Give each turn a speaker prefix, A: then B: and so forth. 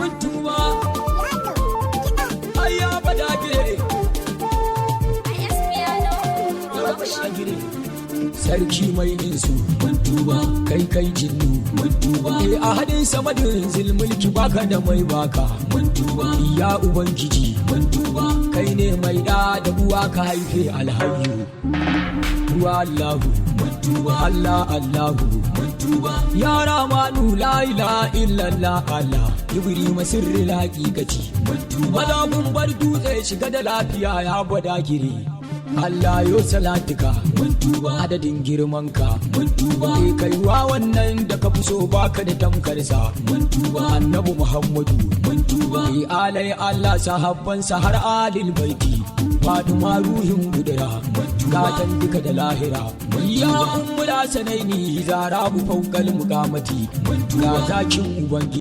A: Mun tuba. Ayya badagire.
B: IS Piano Production.
A: Sarki mai insu, mun tuba. Kai kai jinnu, mun tuba. Eh, a hadin samadin zilmulki, baka da mai baka, mun tuba. Ya ubangiji, mun tuba. Kai ne mai da da uwa ka haife alhayyu wa Allahu, mun tuba. Allah Allahu, mun tuba. Ya Ramanu, la ilaha illallah, Allah Ibrahim sirri haqiqati, mun tuba. Maza mun bar dutse, shiga da lafiya ya gwada gire. Allah yo salatika, mun tuba. Adadin girmanka, mun tuba. Eh, kaiwa wannan da ka fi so, baka da tamkarsa, mun tuba. Annabi Muhammadu, mun tuba. Eh, alai Allah, sahabbansa har alil baiti, Fatima ruhin gudura, gatan duka da lahira. Ya ummula sanaini zara bu faukal mukamati, ga zakin ubangi.